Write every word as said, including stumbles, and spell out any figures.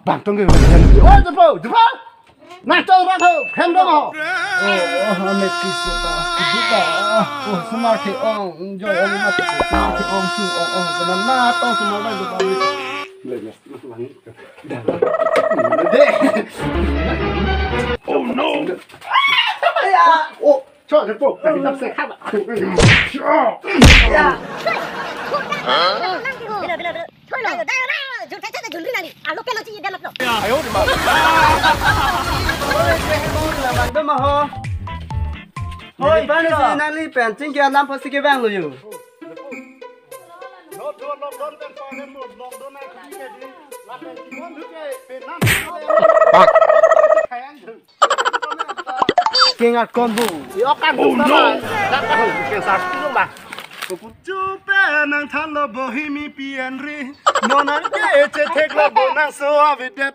Bang tong ke, bang. Oh, jepo, jepo. Nang tong bang ho, hem dong ho. Oh, oh, ame kiso ta, kiso ta. Oh, smart ke ong, joy ong, mat ke, smart ke ong, su ong, ong. Kena na tong smart bang, bang. Le, le, bang. De. Oh no. Ya. Oh. Cho, cho, cho. Kita sehat. Ya. Bela, bela, bela. Cho lo. Dai, dai, dai. Jun, dai, dai, jun, dai. Alo, pela, ci, dia, lo. Ayo, di mana? Oi, ke, mo, na, bang, do, ma, ho. Hoi, bang, si, nangli pen, chingki, anam, pasti, ke, bang, lo, yo. Kengat kombu. Yo kan. Oh, no. Dak kan, ken sa tu ba. Chupe nang than lo bo hi mi P N ri. No nang ke che thek lo bo nang so avidet.